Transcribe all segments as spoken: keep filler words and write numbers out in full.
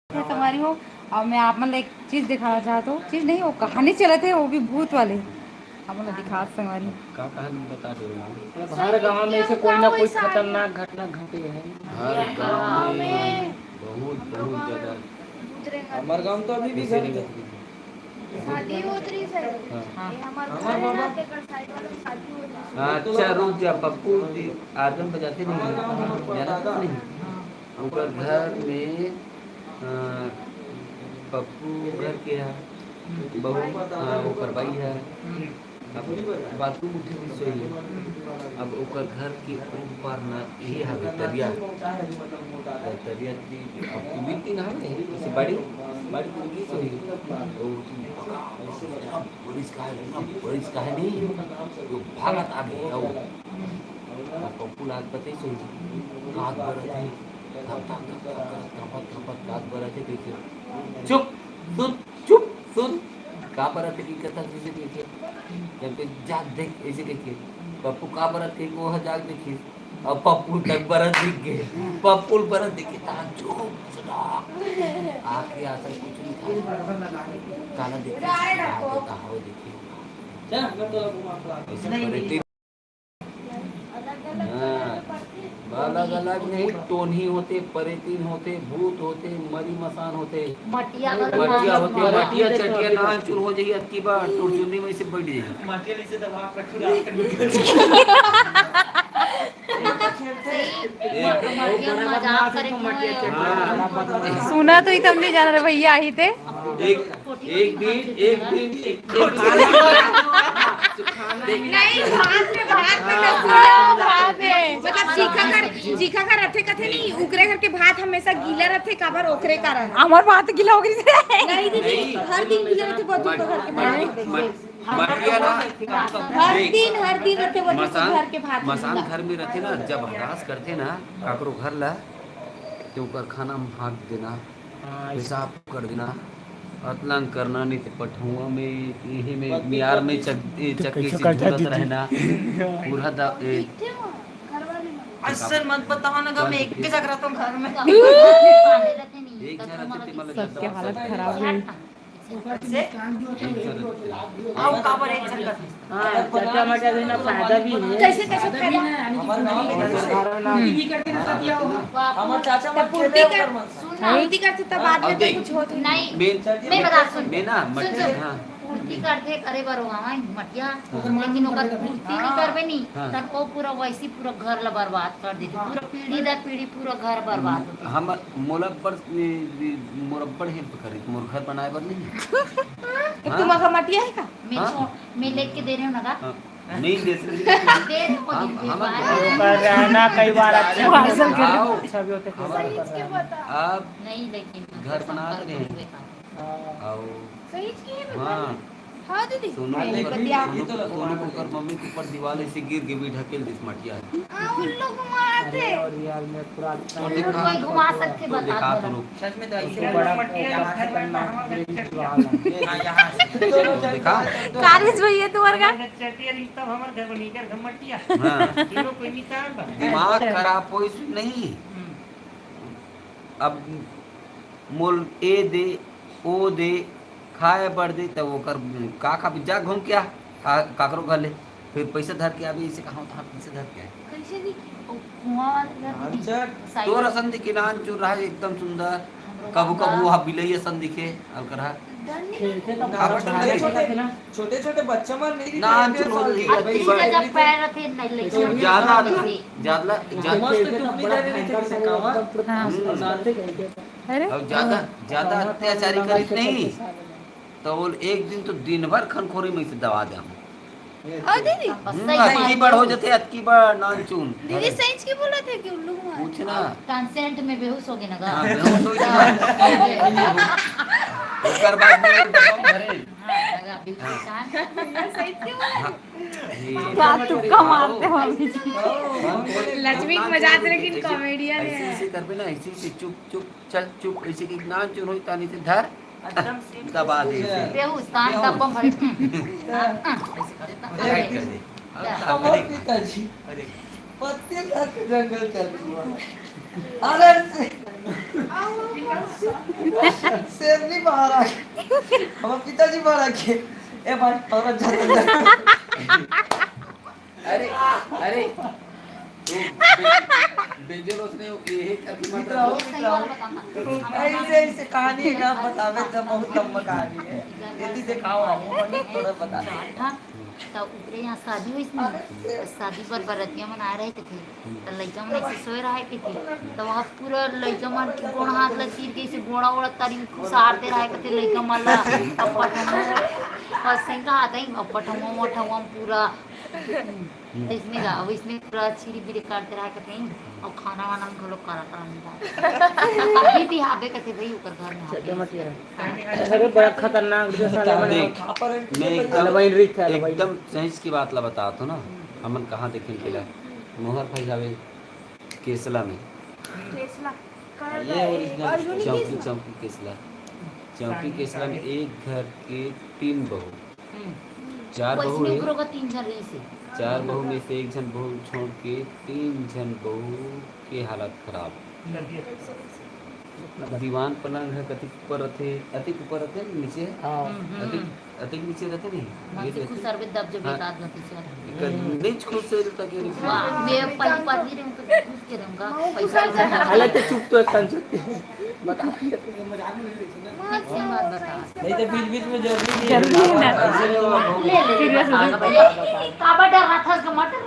संगवारी हो, अउ मैं आप मन ला एक चीज दिखाना चाहत हूँ। चीज नहीं, वो कहानी चलत हे, वो भी भूत वाले। आप मन ला दिखात संगवारी। का कहानी बता दे रहे हो? हर गांव में से कोई ना कोई खतरनाक घटना घटे है। हर गांव में बहुत, बहुत ज्यादा। हमारे गांव तो अभी भी ऐसे घर नहीं घटते। शादी होत रही सर। हाँ। ये हमारे हमारे घर बाबा ना, तेकर साइड वाले में शादी होत रही। हाँ, अच्छा, रुक जा, पप्पू जी, आदम बजाते नहीं हैं, जानत नहीं। ओकर घर में, अ, पप्पू घर के है, बहू, हाँ, ओकर बाई है। अब बाथरूम उठे भी सोई। अब ओकर घर के ऊपर ना ये हवे तरिया। त तरिया की अब मीटिंग हवे, जैसे बड़ी, बड़ी मीटिंग सोई। ओ, पुलिस का है ना, पुलिस का है नहीं, वो भागत आ गए, आओ। वो पप्पू लाग पते सोई। कात बरत है, धक, धक, धक, धक, कांपत, कांपत कात बरत है, कैसे? चुप, सुन, चुप, सुन। का बरत है कि कथा कैसे कैसे? जब के जाग देख, ऐसे कैसे? पप्पू का बरत है, वो है जाग देखिस। अब पप्पू तक बरत दिख गए। पप्पू बरत दिखे, ताजुब, सदा। आके आसन कुछ नहीं था। काला देखे, काला देखे। ऐसे करे थे। हाँ, अलग-अलग नहीं, टोनही होते, परेतीन होते, भूत होते, मरी मसान होते, मटिया का मटिया होते, मटिया चटिया नान चूर हो जाही, अतकी बार टुरचुन्नी में से बैठ जाही। मटिया नीचे दबा के रखो, रात के मटिया मजाक करे क्यों है? हाँ। सुना तो ही तुमने जान रहे भैया, आई थे। एक एक दिन, एक दिन, एक नहीं, भात में, भात में हाँ, लहसुन। भात में। मतलब चीखा घर, चीखा घर रथे कथे नहीं, ओकरे घर के भात हमेशा गीला रथे, काबर ओकरे कारण। हमार भात गीला हो गई से। नहीं दीदी, हर दिन गीला रथे, बहुत दूर घर के भात। मटिया ना, हर दिन, हर दिन रथे, बहुत दूर मसान, घर के भात मसान गीला। घर में रथे ना, जब हरास करथे ना काकरो घर ला, तो ओकर खाना में हाथ देना, हाँ, पेशाब कर देना, अतलंग करना, नहीं तो पठुआ में, इही में, मियार में चक-, ए, चक्की से झूलत रहना, पूरा दा-, ए, अइसन मत बताओ ना, मैं एक के जगह रहता हूँ घर में। एक जगह रहते, मतलब, सबके हालत खराब है। से? आओ, काबर एक संगत। हाँ, चटका मटका देना फायदा भी है। कैसे, कैसे फायदा? हमारे चाचा तब पूर्ति कर, सुन ना, पूर्ति करथे तब बाद में तो कुछ होत नहीं। मैं, मैं बता, सुन। मैं ना, सुन, सुन। हाँ। पूर्ति करथे, करे बर वो आवा, मटिया, हाँ। लेकिन ओकर पूर्ति नहीं करबे नहीं, हाँ। तब वो पूरा वैसी पूरा घर ला बर्बाद कर देथे, पूरा पीढ़ी दर पीढ़ी पूरा घर बर्बाद होथे। हम, मोला बड़, ए, ए, मोर बड़ help करे, मोर घर बनाए बर नहीं। हाँ? तुम्हारा मटिया है का? मैं हाँ? छोड़, मैं लेके दे रही हूँ ना का? हाँ। नहीं दे सकते। दे दे, कोई हम, दिक्कत हम नहीं। पर रहना कई बार अच्छा भी होता है। आओ। अच्छा भी होता है, कई बार रहना। आप नहीं, लेकिन घर बना रहे हैं। आओ। सही की है हाँ। हाँ दीदी। सोनू, नहीं, सोनू, बतिया। सोनू, सोनू को कर मम्मी के ऊपर दीवार ऐसे गिर के भी ढकेल दिस मटिया। हाँ, उल्लू घुमाते। अरे और यार, मैं पूरा अच्छा उल्लू कोई घुमा सकते, तो बता दिखा दो। सच में तो ऐसे बड़ा मटिया यहाँ से करना। हाँ, यहाँ से। देखा? कारिस भैया, तुम्हारे का? चटिया रिश्ता हमारे घर को नहीं कर, घर मटिया। हाँ। तीनों कोई निकाल दो। दिमाग खराब होइस नहीं। हम्म। अब मोल ए दे, ओ दे, खाए बर दे, त ओकर का खाबे? जा घूम के आ, का-, काकरो घर ले, फिर पैसा धर के आबे, इसे कहा था, पैसा धर के आए। कैसे भी? ओ, कुआं वाले घर में अच्छा। साइड तोर असन दिखे नान चुन रहा है, एकदम सुंदर। कभू कभू वहाँ बिलई असन दिखे, अलकरहा। डर नहीं खेलते तो लगता। बड़ा छोटे, छोटे, छोटे बच्चा मन नहीं ना, दिखते, हम चलो, साल के अति बच्चे। गजब पैर रखे, नहीं लेके ज्यादा, ज्यादा, ज्यादा। मस्त टुकड़ी जाने नहीं थे, किसे कहा? हाँ। हम्म। अरे। अब ज्यादा, ज्यादा अत्याचारी करिस नहीं, तो वो एक दिन तो दिन भर खनखोरी में से दबा दे हम। हाँ, दीदी। हम्म, अतकी बड़ हो जथे, अतकी बड़ नानचुन। दीदी, सच की बोलत हे कि उल्लू मार? पूछ ना। ट्रांसेंट में बेहोश हो गए ना गा। हाँ, बेहोश हो गए ना। ओकर बाद में डब्बा में भरे। हाँ, लगा, बिल्कुल हाँ। शांत। भैया, सच की बोलत हे? हाँ। ये बात तुक्का मारते हो अभी जी। लक्ष्मी के मजाक, लेकिन कॉमेडियन है। ऐसे, ऐसे करबे ना, ऐसे, ऐसे चुप, चुप, चल, चुप, ऐसे कि नानचुन होई, तानी से धर। एकदम से दबा दे इसे। बेहोश, कान बेहोश। दबम भरे। ऐसे कर देता। ऐसे कर दे। अब अरे। पिताजी, अरे। पत्ते तक जंगल कर दिया। अरे से। शेरनी बाहर आ गई, हमारे पिताजी बाहर आ गए। ए भाई, औरत जाते हैं। अरे, अरे, वो बे-, बेंजो रोज ने यही करके, मतलब, ऐसे, ऐसे कहानी है ना, बतावे तो बहुत लंबा कहानी है। यदि दिखाओ आप, थोड़ा बता दो। त ओकरे यहाँ शादी होइस ना, त शादी बर बरतिया मन आए रहे कथे, त लइका मन ऐसे सोए रहे कथे, त वहाँ पूरा लइका मन के गोड़ हाथ ला चीर के ऐसे गोड़ा ओड़ा तारी खुसार दे रहे कथे लइका मन ला, अप्पा ठमा, बस सही कहा था, अप्पा ठमा, ठमा पूरा, त इसने गा, अब इसने पूरा चीरी बीरी काट दे रहे कथे, और खाना वाना में घलो काला काला मिला। अभी भी हाबे कथे भाई ओकर घर में हाबे। अरे बड़ा खतरनाक जो साला मन देख, मैं एकदम, हलवाई रिच है, हलवाई। एकदम सही की बात ला बतात हों ना, हमन कहाँ देखेन तेला। नोहर भाई हवे केसला में। केसला। ये original चौकी, चौकी केसला। चौकी केसला में एक घर के तीन बहू। हम्म। चार बहू वैसने है। ओकरो का तीन झन रहिस हे। चार बहू में से एक झन बहू छोड़ के तीन झन बहू के हालत खराब। दीवान पलंग है, कतिक ऊपर रथे, अतिक ऊपर रथे, नीचे है। हाँ। हम्म, हम्म। अतिक, अतिक नीचे रथे नहीं। हाँ, ये तो रथे। खुद सर्वे दब जब हाँ। एक आध घंटे से। एकर नीच खुद से तक ये वाह, मैं पहली बार नहीं रहूँ तो खुद के रहूँगा, पैसा ही रहूँगा। हालत तो चुप तो एक कान चुप। बता। मत से मत बता। नहीं तो बीच बीच में जरूरी नहीं है। जरूरी है ना। ऐसे नहीं होगा। ले, ले, ले, serious हो बता, जाए। बता, बता। काबर डर रहा था उसका, मत डर।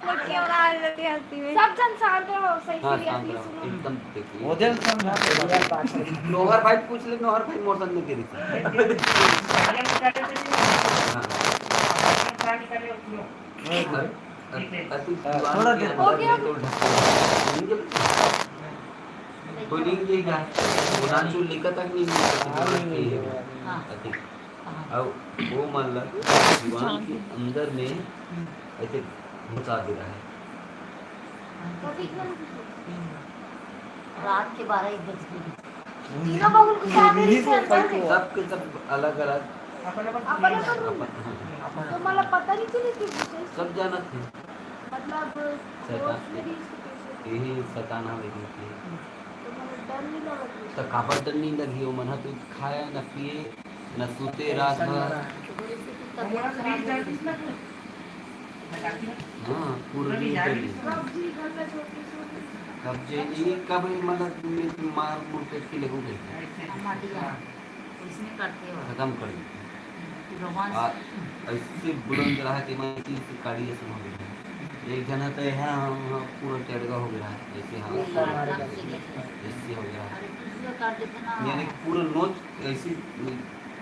वो कैमरा आ जाती है हंसी में। सब जन शांत रहो, सही हाँ, serious शांत नहीं रहो, सुनो। एकदम देखिए। वो दिल समझा के बात करी। नोहर भाई पूछ ले, नोहर भाई मोर संग में गिरी थी। हाँ। अरे, अरे, अरे, तू हाँ, दीवार थोड़ा के देर। अंदर हो गया। में तो ढक्कन नहीं निकल। कोई नहीं देगा। वो नाचू लेकर तक नहीं निकल। हाँ, नहीं, नहीं, नहीं। हाँ। अति। हाँ। अब वो मान ला, दीवान के अंदर में हम्म। ऐसे घुसा दे रहा है। रात के बारह एक बज गए। तीनों बहू घुसा दे रही थी अंदर में। सबके सब अलग-अलग। अपन अपन अपन। तो मतलब पता नहीं चली थी विशेष। सब जानत थे। मतलब शैतान। दोस्त मेरी इसको कैसे यही शैतान हवे क्योंकि। तो मतलब डर नहीं लगा थी। तो काबर डर नहीं लगी? वो मन ह तो खाए न पिए, न सूते रात भर। हाँ, पूरा दिन कर ली। कब्जे नहीं, कब मतलब मार मुड़ के खिले को गई। खत्म कर दी। आ, ऐसे बुलंद रहा कि मैं तीन से काड़ी ऐसे हो गया। एक जना तो यहाँ, हाँ, पूरा चढ़गा हो गया है, ऐसे हाँ, ऐसे हो गया है। यानी पूरा नोच ऐसे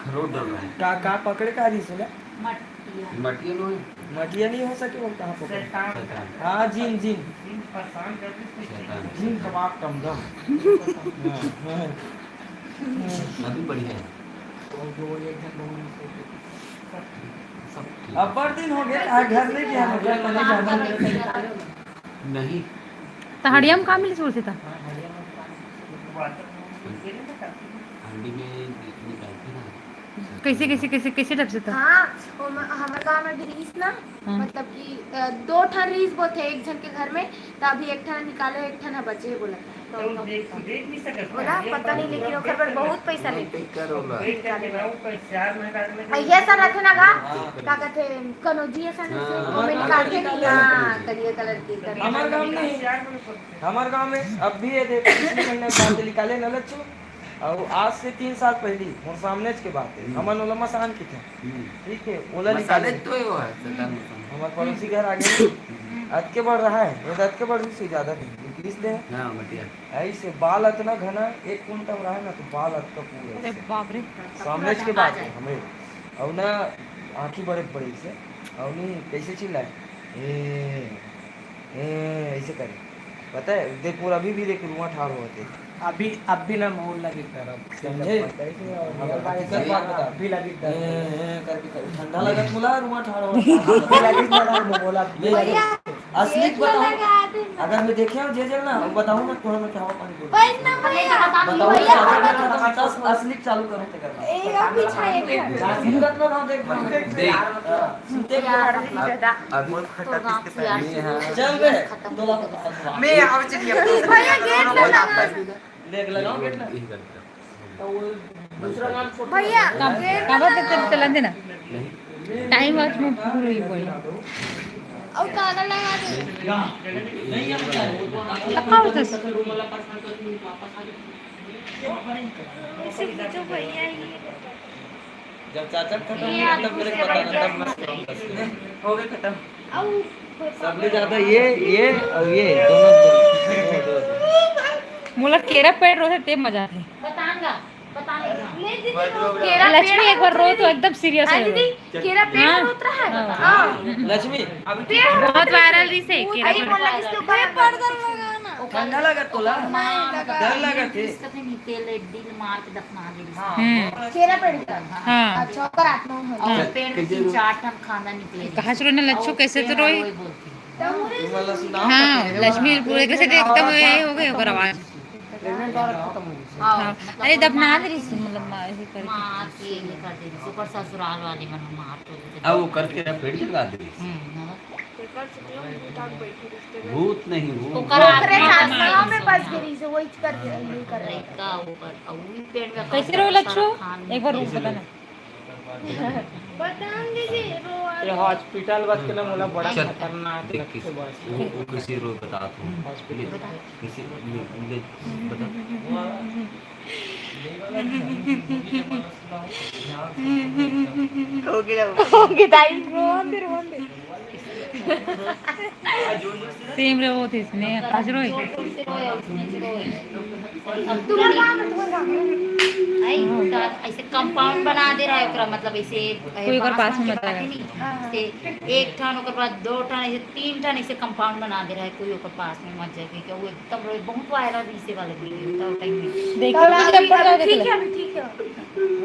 खरोट डल रहा है। का, का पकड़े का रही सुना? मटिया। मटिया नो है? मटिया नहीं हो सके, वो कहाँ पकड़े? शैतान। हाँ, जिन, जिन। जिन परेशान कर दी, शैतान। जिन कबाब कम दो। हाँ, हाँ। अभी बढ़िया है। और जो वो एक जन बहु में से सब ठीक। अब्बड़ दिन हो गए, आ घर नहीं गया, मतलब, पता नहीं जाना। नहीं। तो हड़िया में का मिल सुरते था? हंडी में निकालते ना। कैसे, कैसे, कैसे, कैसे ढक देता? हाँ, वो म-, हमर गाँव में भी रहीस ना, हाँ। मतलब कि, अ, दो ठन रहीस बोलथे एक झन के घर में, त अभी एक ठन निकाले, एक ठन ह बचे हे बोलत हे। तो देख, देख नहीं सकत बोला, पता नहीं, लेकिन ओकर बर बहुत पैसा लेथे। भैया सा रथे ना गा, का कथे, कनौजी असन से हाँ। ओमे निकालथे नहीं, हाँ, करिया कलर के, करिया हमर कलर गाँव के। नहीं, हमर गाँव में अब भी ये देख, पिछले महीना के बात निकाले न लच्छू, और आज से तीन साल पहली मोर सामने के बात है, हम्म। हमन ओला मसान किथे। हम्म। ठीक है, ओला मसाले निकाले। तो ही वो है, शैतान मसान। हमारे पड़ोसी घर आ गए। हम्म। अतके बढ़ रहा है, ये तो अतके बढ़ भी से ज्यादा नहीं, निकलिस दे। हाँ, मटिया। ऐसे बाल अतना घना, एक कुंटल रहा है ना, तो बाल अतका पूरा अरे ऐसे। बाप रे। सामने के बात है हमें। और ना, आँखी बड़े बड़े से, और नहीं, कैसे चिल्लाए? ए, ए, ऐसे करे। पता है, देख, पूरा अभी भी देख, रुआ ठाड़ होते। अभी, अब भी ना माहौल लगे तरफ। समझे? हाँ, हकीकत बात बता। अभी लगे ए, तरफ। ए, करके कर। ठंडा लगत मुला, रुआ ठाड़ होते। अभी लगे तरफ, बोला, अभी लगे। भैया, असली ये बताऊं, लगा दे ना। अगर मैं देखे हूँ जे जल ना, बताऊँ ना, कोई में क्या पानी बोल। भाई, ना, भाई, बताओ, भैया, साथ में बताओ। असली चालू करो, तो करना। ए, अब पीछा एक है। जासीम रत्न ना देख, देख। देख। हाँ। अब, अब चल बे, तोला तो पसंद हुआ। मैं आवे चलिए। भैया, गेट लगा। देख, लगाओ गेट ना। यही कर दिया। भैया, गेट काबर तक चलन देना? टाइम आज मैं भूल ही गई। और ताला लगा दे। अब का होता है? इसे पूछो भैया, ये जब चाचा खत्म ये हो गया, तब मेरे को बताना, तब मैं खत्म करते हैं। हो गए खत्म। अब सबले ज्यादा ये, ये और ये दोनों, दोनों, दो, दो। मोला केरा पेड़ रोथे ते मजा आथे। बताऊंगा, बताऊंगा। केरा लक्ष्मी पेड़ एक बार रो तो एकदम सीरियस हो जाए। दीदी, केरा पेड़ हाँ। रोत रहा है। हाँ। हाँ। लक्ष्मी, अभी पेड़ बहुत वायरल रही से केरा पेड़। बोला इसके ऊपर पर्दा लगाना। ठंडा लगा तोला? नहीं लगा। डर लगा थे? इसका भी नहीं, तेल डील मार के दफना दे रही। हाँ। हम्म। केरा पेड़ का? हाँ। अच्छा, ओकर आत्मा हो। और पेड़ में तीन चार टन खाना निकले। कहाँ से रोने लच्छू, कैसे तो रोई? हाँ, लक्ष्मी पूरे कैसे एकदम ये हो गए ओकर आवाज। प्रेग्नेंट औरत खत्म हो गई। हाँ, हाँ। मतलब अरे, दफना दे रही थी, मतलब, माँ ऐसे करके। माँ के ये कर दे रही थी, ओकर ससुराल वाले मन मार तो देते। अब वो करके अब पेड़ जला दे रही थी। हम्म, हाँ। भूत नहीं, वो ओकर ओकरे आत्मा सासवा में बस गिरी से वही कर दे, ये कर दे। लड़का वो कर, और वो पेड़ में कैसे रोए लच्छू? एक बार रुक बताना। बतान दीजिए, रो आ ये हॉस्पिटल बस के ना मोला बड़ा चल, खतरनाक देख लगथे किस-, बस। वो, वो किसी रो बता तू। हॉस्पिटल। किसी, ले, ले, बता। हो गया। हो गया, दाई, रोन दे, रोन दे। सेम रे, वो थे इसने, काजरो है। तुम्हारा काम है, तुम्हारा काम है। आई, तो ऐसे कंपाउंड बना दे रहा है ओकरा, मतलब ऐसे कोई ओकर पास में मत आया। से एक ठन, ओकर बाद दो ठन, ऐसे तीन ठन ऐसे कंपाउंड बना दे रहा है, कोई ओकर पास में मत जाए, क्योंकि वो एकदम रोए, बहुत वायरल भी इसे वाला वीडियो था वो टाइम में। देखो, तो मुझे अभी, अभी ठीक है, अभी ठीक है।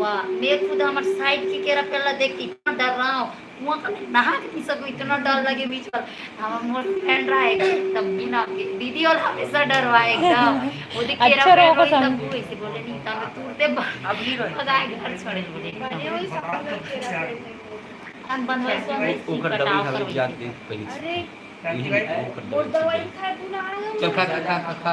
वाह, मैं खुद हमर साइड के केरा पेड़ ला देख के इतना डर रहा हूँ, वहाँ का मैं नहा के नहीं सकूँ, इतना डर लगे बीच में। हम मोर फ्रेंड रहा है, तब बिना के दीदी और हमेशा डरवाए एकदम। वो देख केरा अच्छा पेड़ रहो रोई, कसम। तब वो ऐसे बोले, "नहीं, तब तुरते ब-, अब नहीं रोई। भगाए घर छोड़े," बोले। हम बनवाई से हम ओकर दवाई कटाव खा करवाई। जान दे पहले से। अरे, यही नहीं, ओकर मोर दवाई दवाई खाए पूरा आराम। चल खा, खा, खा, खा, खा।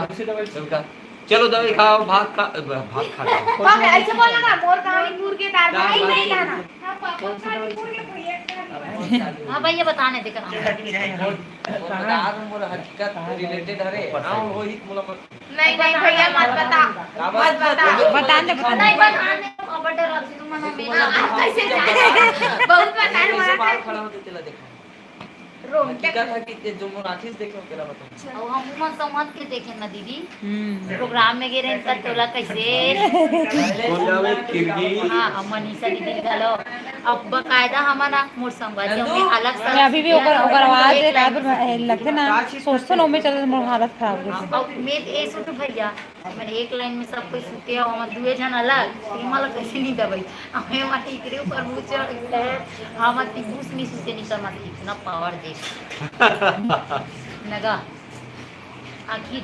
चल खा। चलो दवाई खाओ, भात खा, अ, भात खा लो। बाप रे, ऐसे बोला ना, मोर कहानी मुर्गे दाल दाल भात भात नहीं नहीं। खाना। हाँ, पापा कहानी मुर्गे भैया कहानी। हाँ, भैया बताने दे कहानी। मोर, मोर बता रहा हूँ, मोर हकीकत रिलेटेड हरे। हाँ, वही मोला मत नहीं, नहीं भैया, मत बता। का बात? मत बता। बता दे, बता दे। नहीं, बताने, अब डर अब तुम मना मेरा। कैसे जाने? बहुत बताने वाला था। बाहर खड़ा होते चला देखा। रोन, क्या हकीकत है कि जो मोर आँखी से देखे, ओकरा बताऊँ। अउ हम उमन संवत के देखे ना दीदी, हम्म। प्रोग्राम में गे रहे त तोला कैसे? कोंडा में खिड़की। हाँ, हम मनीषा दीदी घलो। अब बकायदा हमन ना मोर संगवारी, हमने अलग से मैं अभी भी ओकर, ओकर आवाज एक एक आध बार लगथे ना, सोचथन ना, ओमे चलत मोर हालत खराब हो जाथे। अब मैं ए सुन भैया, मैंने एक लाइन में सब कोई सुते हो, हम दुए जन अलग, तो मला कैसे नहीं दबाई? हमें हमारे इकरे ऊपर मुँह चढ़ गया। हम अति घूस नहीं सुते, नहीं समझ इतना पावर दे। नगा, आखिर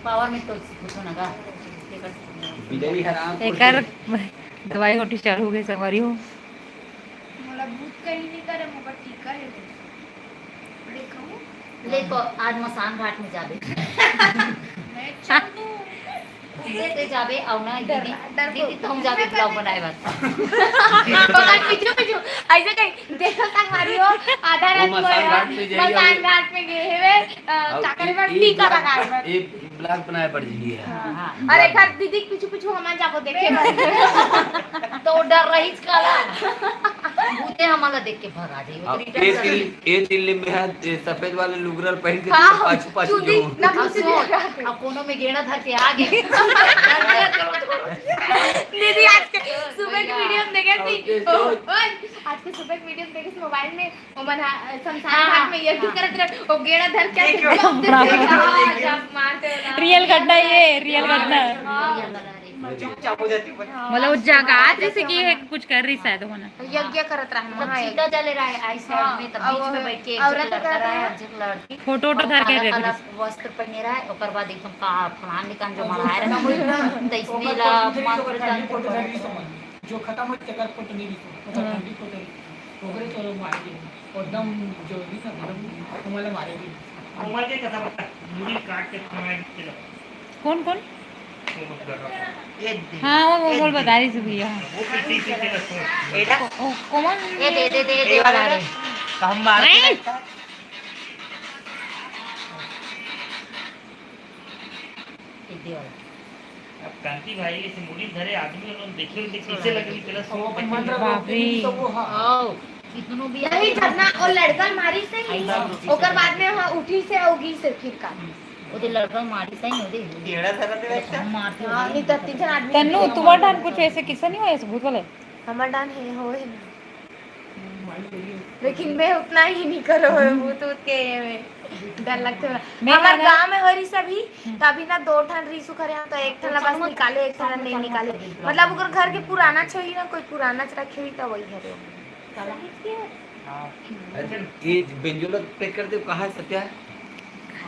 पावर में तो कुछ नगा। बिजली हराम। एकर दवाई गोटी चालू हो गई, संगवारी हो। मोला भूत कहीं नहीं करे, मोला टीका है। देखो। ले तो आज मसान घाट में जाबे। मैं चल दूँ। उधर ते जाबे, अउ ना डर, दीदी, डर दीदी, को। तुम जाबे ब्लॉग बनाए बर। पकड़, पीछू, पीछू। ऐसे कहीं, देखो संगवारी हो, आधा वो रात को मसान है, घाट में जाइए, मसान अभी। घाट में गए हैं वे, अ, अब का करे बर, एक, एक टीका ब्लॉग, लगाए बर। एक ब्लॉग बनाए पड़ जाइए। हाँ, हाँ। अरे, घर दीदी के पीछू, पीछू हम जाबो देखे बर। तो डर रही काला। भूते हमला देख के भगा दे। अब उतनी ए डर तिल, ए तिल में है, ए सफेद वाले लुगरल पहन के हाँ, पाछू, पाछू चुंदी, जो। ना अब कुछ सुन, नहीं। अब कोनो में गेड़ा धर के आ गए। दीदी, आज के सुबह के वीडियो में देखे थी। ओके, ओ, तो ओए, आज के सुबह के वीडियो में देखे थी मोबाइल में, वो मन हा-, शमशान हाँ, घाट में ये भी हाँ। करत रहे, वो गेड़ा धर के ये आके क्यों? जब देखो, हाँ, जब मारते हो ना। रियल घटना ये, रियल हाँ, घटना। हाँ। मतलब वो जगात रहिस कि ये कुछ कर रही शायद होना। यज्ञ करत रहा, मतलब महायज्ञ। चिता जले रहा है, ऐसे हाँ, आदमी तब और बीच में बैठ के एक औरत लड़का करत रहा है, है। एक लड़की। फोटो वोटो और धर के काला, रख काला रही। वस्त्र पहने रहा है, ओकर बाद एकदम का फलान निकान जो मढ़ाए रहा है, तो इसने ला मंत्र तंत्र जो खत्म हो, तेकर फोटो नहीं दिखो, ओकर हाँ। ठंडी फोटो दिखो। ओकरे तो लोग मारे थे। और दम जो भी ना, दम, तुम्हारे मारे भी। उमर के कथा बता, मुड़ी काट के तुम्हारे नीचे लगा। कौन, कौन? वो मत कर रहा। ये दे। हाँ, वो, वो ये बोल दे। बता रही थी भैया। वो पीछे, पीछे लगा। एडा। ओ, ओ, कौन? ये दे, दे, दे, ये दे वाला वाला रे। रे। तो हम मार के नहीं। लगता। ये दे वाला। अब कांति भाई इस मुड़ी धरे आदमी उन्होंने देखे, देखे कैसे लग रही, पहले सौ वो अपन मंत्र बाप रे। तो वो हाँ। आओ। कितनो भी नहीं, जब ना वो लड़का मारी से ही, आई बाप रे। ओकर बाद में वहाँ उठी से होगी से फिर का। ओदे लड़का मारी सही ओदे। टेढ़ा धरा दे तो हम मारते हाँ, होदे। नहीं तो तीन चार आदमी तन्नू, तुम्हार डान कुछ ऐसे किस्सा नहीं हुआ ऐसे भूत वाले? हमार डान है, हो है ना। लेकिन मैं उतना ही नहीं करो है, भूत उत के ये में डर लगते हुए। मैं हमार ना गांव में हो रही सभी, हम्म। तभी ना दो ठन रिसु खरे हैं, तो एक ठन ला बस निकाले, एक ठन ला नहीं निकाले। मतलब ओकर घर के पुराना छोई ना, कोई पुराना रखे हुई तो वही है रे। हाँ। अरे, ये बेंजोला पैक कर दे, कहाँ है सत्या?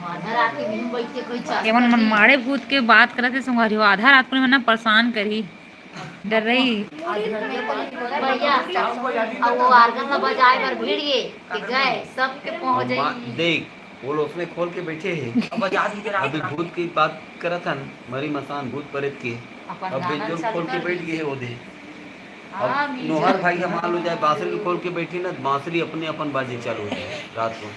आधा रात के बिनु बैठ के कोई चार एमन मन बजे। मारे भूत के बात करत हे संगवारी हो, आधा रात को मन ना परेशान करही, डर रही। भैया, अब वो organ ला बजाए बर भिड़ गे, कि गए, सबके पहुंच अम्मा, जाई। देख, वो लोग उसने खोल के बैठे हैं। अब बजा दी के रात अभी रात भूत की बात करत हन, मरी मसान, भूत प्रेत के। अपन अब गाना बेंजोल चालू खोल के कर बैठ दी। गए हैं वो दे। हाँ, अब म्यूजिक। नोहर भाई का मान लो जाए, बांसुरी खोल के बैठी ना, बांसुरी अपने अपन बाजे चालू हो जाए रात को।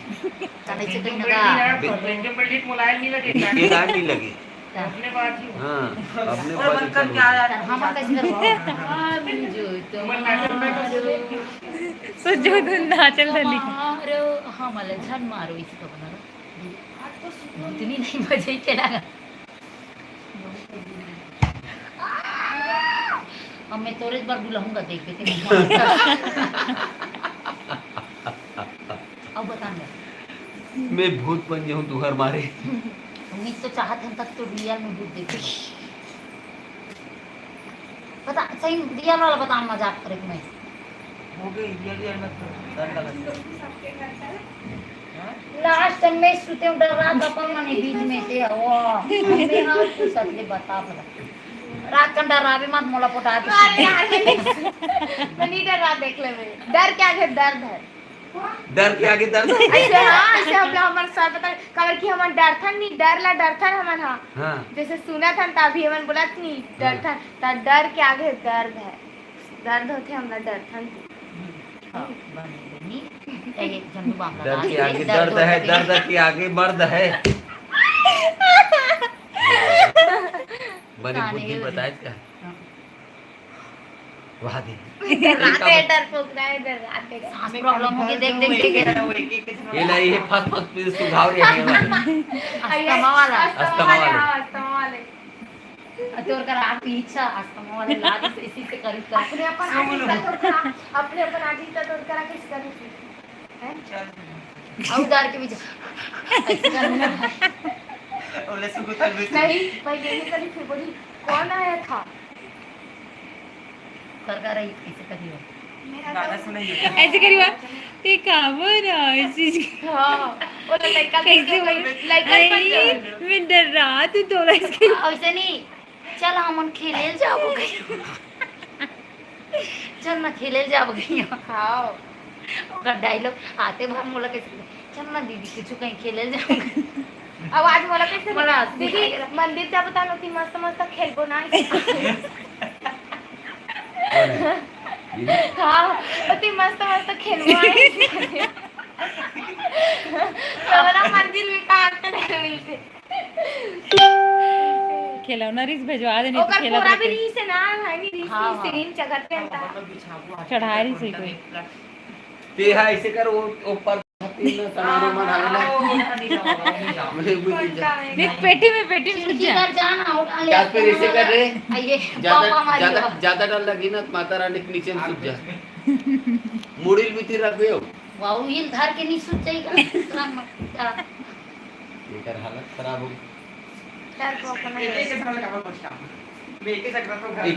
तने से कहीं ना बे- बेंजो बैठी मोबाइल नहीं लगे। ये लाइन नहीं लगे। अपने बात ही। हाँ, अपने और बाजे मन कर चालू क्या हो जाए। यार? हम कैसे करबो? हम जो मन नाचल, नाचल। तुम्हारो, सोचो तो नाचल धनी। तुम्हारो, हम ले झन मारो इसी को बना। इतनी नहीं बजे के लगा। अब मैं तोरे बर बुलाऊंगा, देख बेटे। अब बता ना। मैं भूत बन जाऊं तुहर मारे। उम्मीद तो चाहत हन तक तो रियल में भूत देखे। पता सही रियल वाला बता, मजाक करे मैं। हो गई, रियल रियल मत कर, डर लगा। लास्ट में सुते डर रहा था अपन मने बीच में से, वाह। मैं हाथ को सच में बता भला। रात का डरावे मत, मोला पटा दे। अरे यार, मैं नहीं, मैं नहीं डर रहा, देख ले मैं। डर के आगे दर्द है। डर के आगे दर्द है। ऐसे, हाँ, ऐसे हम लोग हमारे सर बता, काबर कि हमन डरथन नहीं, डर ला डरथन हमन, हाँ। हाँ। जैसे सुनत हन, तभी हमन बोलत नहीं, हाँ। डरथन, त डर के आगे दर्द है। दर्द होथे, हमला डरथन। हाँ, बने, बनी। ए, झंडू बाम लगा दर्द के दे, आगे दर्द दर्द होथे। है, दर्द के आगे मर्द है। बने काने बुद्धि हो बताए क्या? हाँ। वाह दे। इधर रात है, डरपोक रहा है, इधर रात है। सांस problem हो गया, देख, देख, देख, देख। ये ला, ये फस फस पे सुझाव रहे हैं वाले। अस्थमा वाला। अस्थमा वाले। अस्थमा वाले। तोर करा आप पीछा, अस्थमा वाले लाज से इसी से करीब कर। अपने अपन आदमी का तोर करा, अपने अपन आदमी का तोर करा किस करीब? हैं? अउ डर के बीच ऐसे करना। ओले सुगु तक भी नहीं, पहले ये करी, फिर बोली, "कौन आया था?" कर कर रही, ऐसे करी हो। मेरा गाना तो सुनाइए। ऐसे करी हो। "ते काबर ऐसे?" हाँ, वो लड़का कैसे देख के हो? लड़का अरे, बन जाए। मैं डर रहा था थोड़ा इसके। ऐसे नहीं, चल हमन खेले जाबो कहियो। चल ना खेले जाबो कहियो। हाँ। ओकर dialogue आते भर मोला कैसे, "चल ना दीदी, कुछ कहीं खेले जाबो।" अब आज मोला कैसे, मोला "दीदी, हंसी आ रहा। मंदिर जाबो ता ओती मस्त मस्त खेलबो ना।" हाँ, ओती मस्त मस्त खेलबो ना। तो बोला, "मंदिर में कहाँ पे नहीं मिलते?" खिलौना रिस भेजवा दे, नहीं तो ओकर खेला पूरा भी करते। रिस है ना, है नहीं रिस, हाँ, रिस हाँ। सीन चघत पे अंता। चढ़ाई रिस है कोई। ते हा ऐसे कर, वो, वो पर तीन समारोह मनावेला। मुझे भी कौन दीजिए। का है? देख, पेटी में, पेटी में खिड़की जा। कर जाना, उठा ले। या फिर ऐसे कर रे। आइए, ज्यादा, पापा हमारी ज्यादा, हो। ज्यादा डर लगी ना, तो माता रानी के नीचे में सूत जा। मुड़ी भीतर रख दे। वाह, ये घर के नहीं सूत जाएगा। इतना मत-, क्या? एकर हालत खराब हो गई। डर को अपना ये कैसे वाला काम करता? एक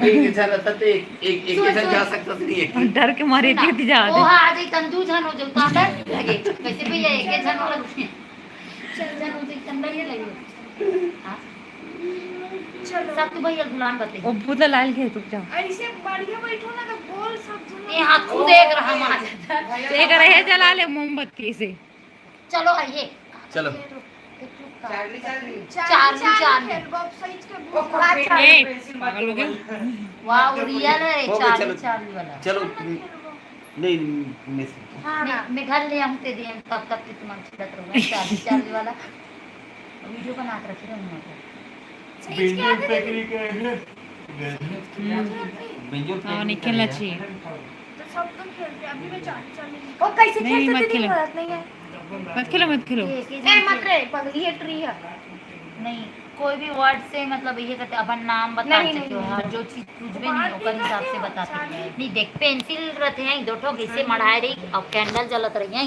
ही झन रहता तो एक, एक, एक ही झन जा सकता नहीं है। डर के मारे एक ही जा वो। हाँ, आज एक तंदू झन हो जाता है, लगे। कैसे भैया, एक ही झन हो लगे। चल, झन हो जाए, तंदू ये लगे। हाँ। चलो। सब तू भैया गुलाम बते। वो भूत लाल के, चुप जाओ। ऐसे बढ़िया बैठो ना, तो बोल सब सुनो। ये हाथ खुद देख रहा, मार जाता। एक रहे, जला ले मोमबत्ती से। चलो, आइए। चलो। Charlie, Charlie. Charlie, Charlie Charlie. खेलबो, अब सही के भूत। ए, पागल हो गया। वाह, रियल है, हो गया, चार्ली, चलो। चार्ली वाला। चलो, नहीं, नहीं, नहीं। हाँ, मैं, मैं घर ले आऊँ, ते दिए, तब तक के तुम खेलत रहो, चार्ली, चार्ली वाला। वीडियो बनात रखे रहूँ मैं तो। सही के बेंजो आगे पे देखो। क्लिक है। बेंजो हाँ, पे नहीं क्लिक खेलना है। चाहिए। तो सब तो खेलते हैं, अभी मैं चार्ली, चार्ली नहीं। वो कैसे नहीं, खेलते मत थे, खेलो। नहीं, नहीं है। मत खेलो, मत खेलो। ये, ये ए, मत रे, पगली है, ट्री है। नहीं, कोई भी वर्ड से, मतलब, ये कहते अपन नाम बता नहीं, सकते हो, नहीं, हर जो चीज कुछ भी नहीं, ओकर हिसाब से बता सकते हो। नहीं, देख, पेंसिल रहते हैं दो ठो, कैसे मढ़ाए रही और कैंडल जलत रही है,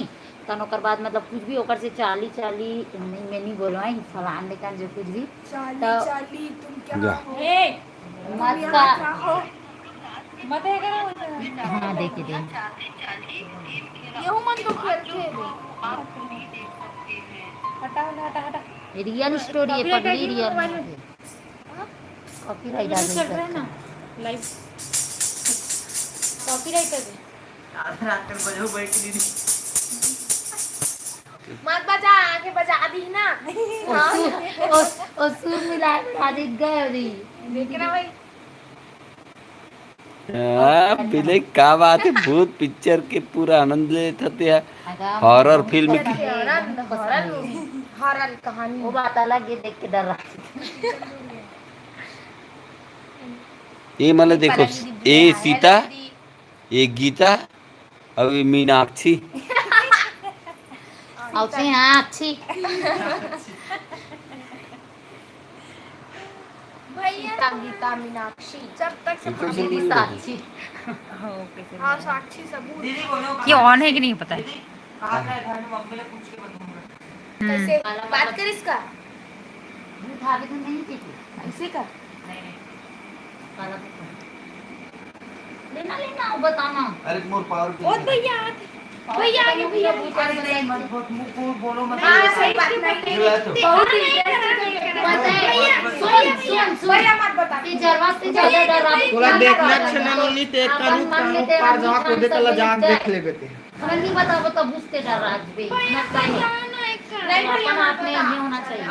तन ओकर बाद, मतलब, कुछ भी ओकर से चार्ली, चार्ली नहीं, मैं नहीं बोलवाई, फलान निकाल जो कुछ भी। चार्ली, तो चार्ली, तुम क्या हो? ए, मत का। मत है करो। हाँ, देखिए, देखिए। ये मन तो खेलते हैं। हटा, हटा, हटा, हटा। रियल स्टोरी है, पगली, रियल। कॉपीराइट आ गई चल रहा है ना, लाइव। कॉपीराइट आ गई। रात, रात कर बजाओ, बैठ के दीदी। मत बजा, आके बजा दी ना। ओ सुर, ओ, ओ सुर मिला के आ गए अभी। देख रहा भाई। हाँ, बिले, का बात है, भूत पिक्चर के पूरा आनंद लेत हते हैं। हॉरर फिल्म की। हॉरर, हॉरर, हॉरर कहानी। वो बात अलग है, देख के डर रहा। ये मतलब देखो, ये सीता, ये गीता, अभी मीनाक्षी। अच्छी, हाँ, अच्छी। भैया, सीता, गीता, मीनाक्षी। जब तक ये सब कौन सी movie है? साक्षी। हाँ, साक्षी सबूत। ये on है कि नहीं पता है। कैसे? बात कर इसका। उठा के तो नहीं पीती। इसी का? लेना, लेना, वो बताना। अरे, मोर पावर ओ भैया, भैया आ गए, भैया। अरे नहीं, मत बोल, मुंह को बोलो मत। हाँ, सही बात है। बहुत interesting है। भैया, सुन, सुन, सुन। भैया मत बता। ये जरवा से ज्यादा डर आप थोड़ा देखना अच्छा ना, नोनी, ते एक का रुक, कानू पार जावा को देख ला, जान देख ले बेटे। हमरा नहीं बताबो तो बुझते डर राजबे। ना कहीं। नहीं, अपन आप में ये होना चाहिए।